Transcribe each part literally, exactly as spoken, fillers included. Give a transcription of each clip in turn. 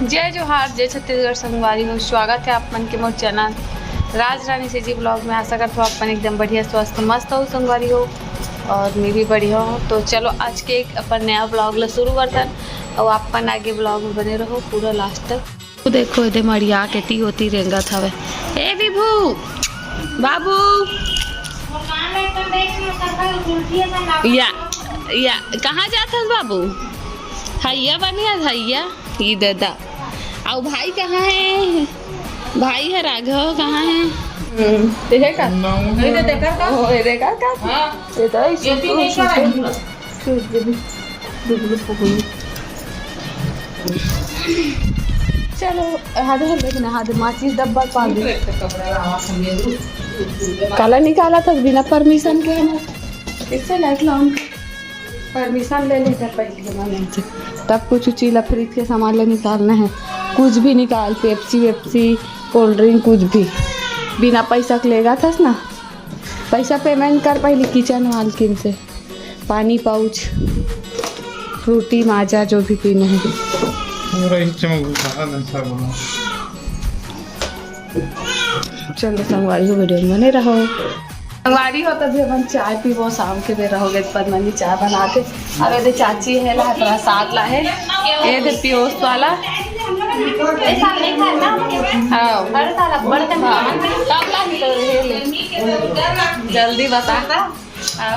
जय जोहार, जय छत्तीसगढ़ संगवारी हो, स्वागत है आप मन के मोर चैनल राज रानी सीजी ब्लॉग में। आशा करत हो आप मन एकदम बढ़िया, स्वस्थ, मस्त हो संगवारी हो, और मैं भी बढ़िया हूँ। तो चलो आज के एक अपन नया ब्लॉग ला शुरू करथन, और आप मन आगे ब्लॉग में बने रहो पूरा लास्ट तक। तो देखो, एदे मड़िया के ती होती रेंगत हवे। ए विभू, बाबू, या, या, कहाँ जात हस बाबू? हैया बनिया, हैया। ई दादा। अउ भाई कहाँ है? भाई है राघव, कहाँ है? हम्म, ये है का? नहीं तो देखा का? ओ, ये देखा का? हाँ। ये तो ये भी नहीं करेंगे। चलो, हाथ धर लेकिन हाथ माचिस डब्बा पा दे। काला निकाला था बिना परमिशन के हम। इससे लाइट लाऊं। परमिशन ले लेते पहले जमाने से। तब कुछ चीला फ्रिज के सामान ले निकालना है। कुछ भी निकाल, पेप्सी वेप्सी, कोल्ड ड्रिंक, कुछ भी। बिना पैसा के लेगा था ना। पैसा पेमेंट कर पहले किचन मालकिन से। पानी पाउच, फ्रूटी, माजा, जो भी पीना है। पूरा ही चमक उठा है, ऐसा बोलो। चलो संगवारी हो, वीडियो में बने रहो। संगवारी हो, तभी अपन चाय पीबो, शाम के बेरा हो गए, पद्मनी चाय बना के। अब ये दे चाची है ला, प्रसाद ला है, ये दे पियोस वाला। हाँ। तब ला ही तो ये ले। जल्दी बता। हाँ,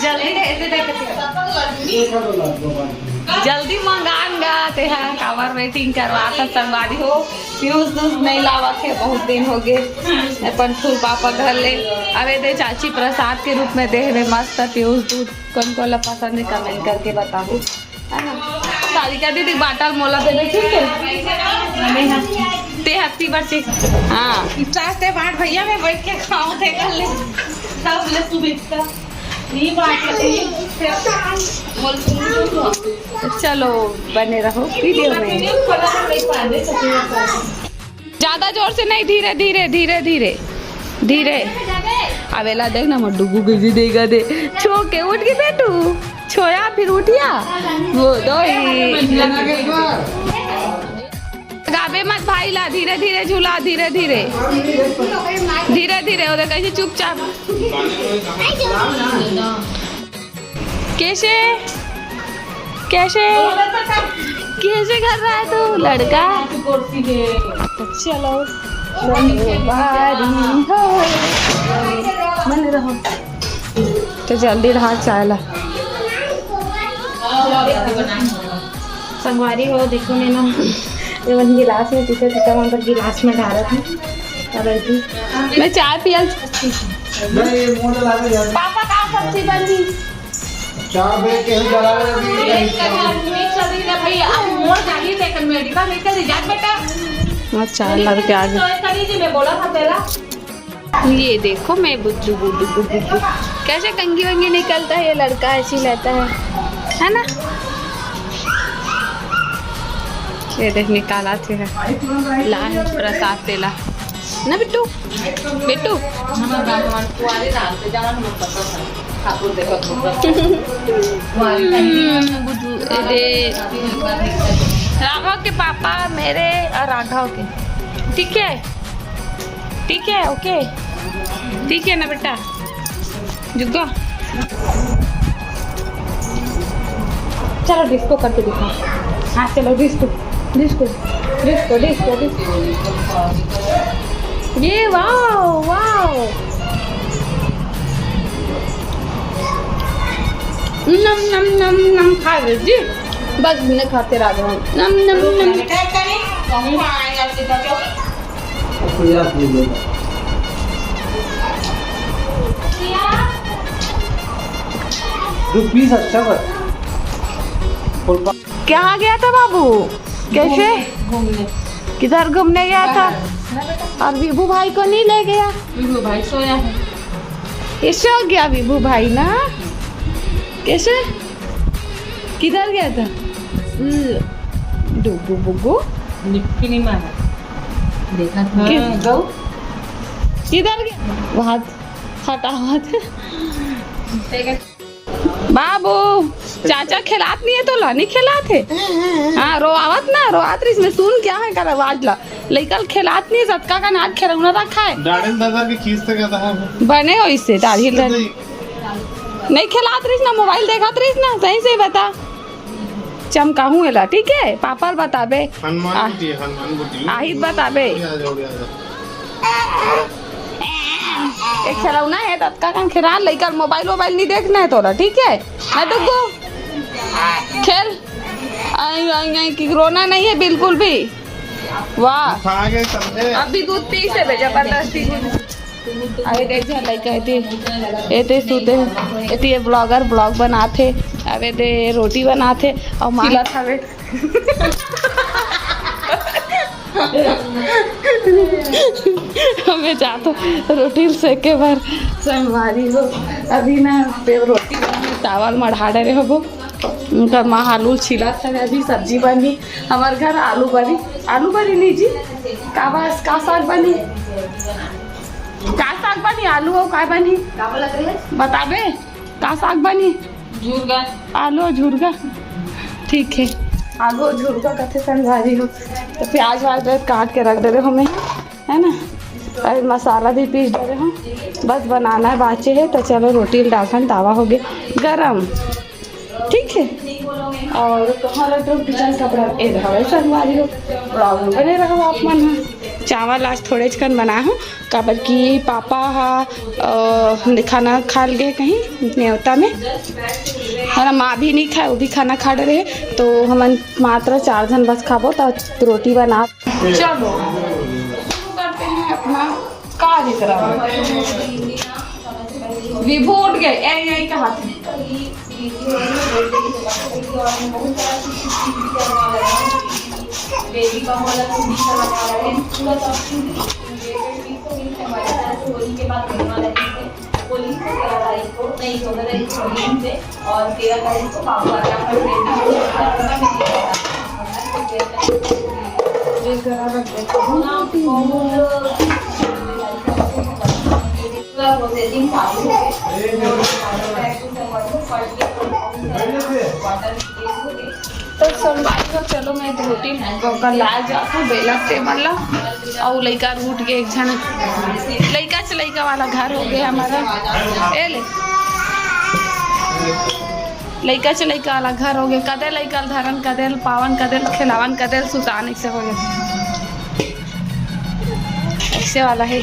जल्दी दे, दे, दे, दे। जल्दी मंगान गा, तेहा काबर वेटिंग करवात हस संगवारी हो। पियूस दूस नहीं लावत हे, बहुत दिन हो गए। अपन फूल पापा घर ले। अबे दे चाची प्रसाद के रूप में दे हवे मस्त पियूस दूध। कौन कौन ला पसंद है कमेंट करके बताओ। है ना? सारिका दीदी बाटल मोला दे दे, ठीक है? ते हत्ती बच्चे। हाँ। सास ते बाट भैया में बैठ के खाओ थे कर ले। सब ले सुविधा। ये बात है। बोल सुन तो। चलो, बने रहो वीडियो में। ज्यादा जोर से नहीं, धीरे, धीरे, धीरे, धीरे, धीरे। अबेला देख ना, मोर डुगू कैसे देगा दे। छो के उठ के बेटू, छोया फिर उठिया। वो दो ही। गाबे मत भाई ला, धीरे, धीरे झूला, धीरे, धीरे। धीरे, धीरे, वो देख कैसे चुपचाप। कैसे, कैसे, कैसे कर रहा है तू लड़का? तो चलो, संगवारी हो, मन रहो। तो जल्दी रहा चाय ला। संगवारी हो, देखो मैं ना, ये मन गिलास में पीछे पीछे मन गिलास में डालत हूँ। और ऐसी मैं चाय पियल। पापा का सब्जी बनी? चार बजे के ही जला रहे अभी। एक कहीं आदमी चली ना भैया, अब मोर जाही ते कर मेडिकल लेकर ले जा बेटा। हाँ, चार लड़के आ गए। तो एक कहीं जी मैं बोला था तेरा। ये देखो मैं बुद्धू, बुद्धू, बुद्धू, बुद्धू। कैसे कंघी वंघी निकलता है ये लड़का, ऐसी लेता है, है ना? ये देख निकाला थे, ला प्रसाद तेला ना बिट्टू, बिट्टू। हम्म, बुद्धू, ए दे। राघव के पापा, मेरे और राघव के। ठीक है, ठीक है, ओके, ठीक है ना बेटा, जुग्गा। चलो डिस्को करके दिखा। हाँ चलो disco, disco, disco, disco, disco. ये वाओ, वाओ। नम नम नम नम खा रहे जी। बस ने खाते रह गए। नम नम नम। दो पीस अच्छा था। कहाँ गया था बाबू? कैसे? घूमने। किधर घूमने गया था? और विभू भाई को नहीं ले गया? विभू भाई सोया है। ये सो गया विभू भाई ना? कैसे? किधर गया था? ल-, डुगु बुगु। लिपटी नहीं मारा। देखा था। कि-, हाँ, गऊ। किधर गया? वहाँ हटा, वहाँ। बाबू, चाचा खेलात नहीं है तो ला नहीं खेलात है। हाँ, रोआवत ना, रोआत रहिस, मैं सुन क्या है कर आवाज ला। लइका ल खेलात नहीं है, सतका का नाच खेलौना रखा है। डाड़न दादा भी खींच तक आता है। बने हो इससे, दाढ़ी ल-, नहीं खेलात रहिस ना, मोबाइल देखत रहिस ना, सही से बता। चमकाहूँ एला, ठीक है? पापा ल बताबे। हनुमान आ-, गुटी है, हनुमान गुटी। आही त बताबे। आ जाओ, आ जाओ। एक खिलौना है, ततका कन खेला, लइका ल मोबाइल वोबाइल नहीं देखना है तोला, ठीक है? ना डुगू, खेल। आई, आई, आई, कि रोना नहीं है बिल्कुल भी। वाह। खा गए समझे? अभी दूध पी से बे, जबरदस्ती दूध। अरे देख जा, लइका एती, एती सूते, एती ये ब्लॉगर ब्लॉग बनाथे, अब एती रोटी बनाथे, और माँ खिलात हवे। हमें जातो रोटी सेके बर संगवारी हो। अभी ना पे रोटी बनाए, चावल मढ़ा डरे होबो। उनकर माँ आलू छीलत हवे, अभी सब्जी बनी। हमार घर आलू बरी, आलू बरी नहीं जी, का बस, का साग बनी? का साग बनी? आलू हो, का बनी? का बोलत रहे? बताबे, का साग बनी? झुरगा। आलू और झुरगा, ठीक है। आलू और झुरगा कथे संगवारी हो। तो प्याज व्याज काट के रख दे रहे हो मैं, है ना? अभी मसाला भी पीस दे रहे हो, बस बनाना है, बाचे है। तो चलो रोटी डालथन, तावा हो गए गरम, ठीक है। और तुम्हारा जो किचन कपड़ा ए हवे संगवारी हो, ब्लॉग में बने रहो आप मन। हाँ, चावल आज थोड़े चिकन बनाए हूँ, काबर कि पापा हा, अ, खाना खा गे कहीं नेवता में, है ना, माँ भी नहीं खाए, वो भी खाना खा रहे, तो हमन मात्र चार झन बस खाबो, तो रोटी बना। चलो, शुरू करते हैं अपना कार्यक्रम। विभू उठ गए, ए, यही कहा था। बेबी बम वाला कुंडी करवा रहे हैं, पूरा सब चीज रिलेटेड भी तो नहीं है, हमारे घर से होली के बाद होने वाला है, होली से तेरह तारीख को, नहीं, चौदह तारीख को होली है और तेरह तारीख को बाबू आके आपका ट्रेन में पूरा प्रोसेसिंग चालू हो गया। तो संगवारी हो, चलो मैं रोटी कर ला जात हूँ, बेला टेबल ला। अउ लइका उठ के एक झन, लइका से लइका वाला घर हो गया हमारा। ए ले, लइका से लइका वाला घर हो गया। कदे लइका ल धरन, कदे ल पावन, कदे ल खिलावन, कदे ल सुतान, ऐसे हो गया। ऐसे वाला है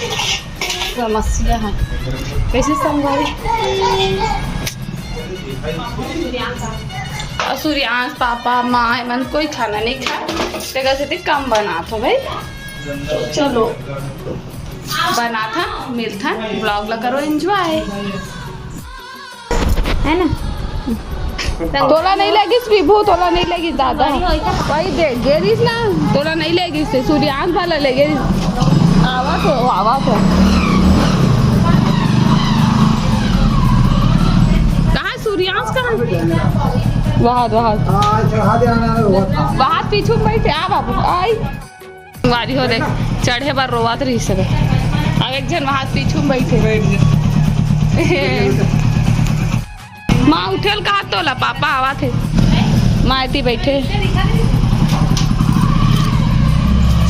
समस्या है। कैसे संभाले? और सूर्यांश, पापा, माँ, एमन कोई खाना नहीं खाए, तेकर सेती कम बनात हो भाई। चलो, बनात हा, मिलत हा, ब्लॉग ला करो एंजॉय, है ना? तोला नहीं लगिस विभू, तोला नहीं लगिस दादा। वही दे, गेरिस ना, तोला नहीं लगिस, ते सूर्यांश वाला ले गेरिस। आवा तो, आवा तो। कहाँ सूर्यांश, कहाँ? वहाँ, वहाँ। हाँ, चढ़ा दे, आना है, वो। वहाँ पीछू में बैठे, आ बाबू, आई। वारी हो देख, चढ़े बर रोवत रहिस हे। अब एक झन वहाँ पीछू में बैठे। बैठ जा। माँ उठे ल कहा तोला, पापा आवत हे। माँ एती बैठे।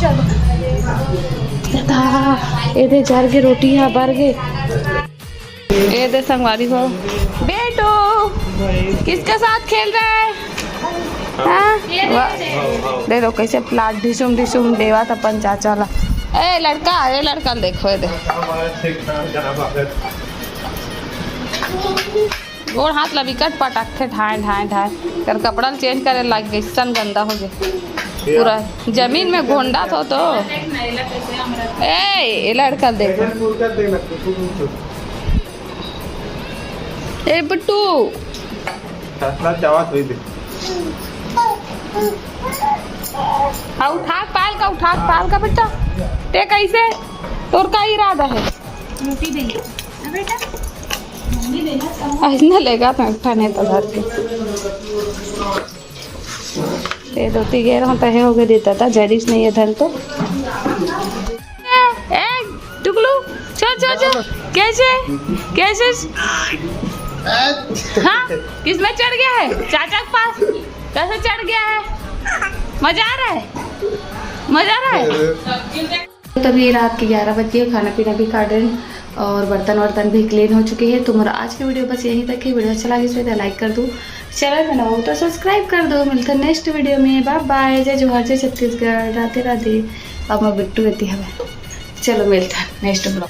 चलो। दादा, एदे जर गे रोटी हा बर गे। ए दे संगवारी हो, बेटू किसके साथ खेल रहा है? हाँ? वाह। दे दो कैसे प्लाट ढिसुम ढिसुम देवत अपन चाचा ला। ए लड़का, ए लड़का ल देखो, ए दे। गोड़ हाथ ला बिकट पटकथे, ढाए, ढाए, ढाए। कर कपड़ा ल चेंज करे लाग गई, सन गंदा हो गया। पूरा जमीन में घोंडा थो तो। ए, ए लड़का ल देखो। ए बिट्टू। फैसला चाहत हुई दे। हाँ, उठा के पायल का, उठा के पायल का बेटा। ते कैसे? तोर का इरादा है? रोटी देंगे। हाँ बेटा, मम्मी देना चाहूँ। ऐसने लेगा तो उठा नहीं तो धर के। ते धोती गे रहूं, तहे हो गए देता था, जरिस नहीं है धन तो। ए, ए, टुकलू, चल, चल, चल। कैसे? कैसे? हाँ, किसमें चढ़ गया है? चाचा के पास। कैसे चढ़ गया है? मजा आ रहा है? मजा आ रहा है? तो अभी रात के ग्यारह बज गए, खाना पीना भी खा डरेन और बर्तन वर्तन भी क्लीन हो चुके हैं। तो मोर आज के वीडियो बस यहीं तक है। वीडियो अच्छा लगे तो लाइक कर दो, चैनल में नवा हो तो सब्सक्राइब कर दो। मिलते हैं नेक्स्ट वीडियो में। बाय बाय, जय जोहार, जय छत्तीसगढ़, राधे राधे। अब मैं बिट्टू रहती हवे, चलो मिलते हैं नेक्स्ट ब्लॉग।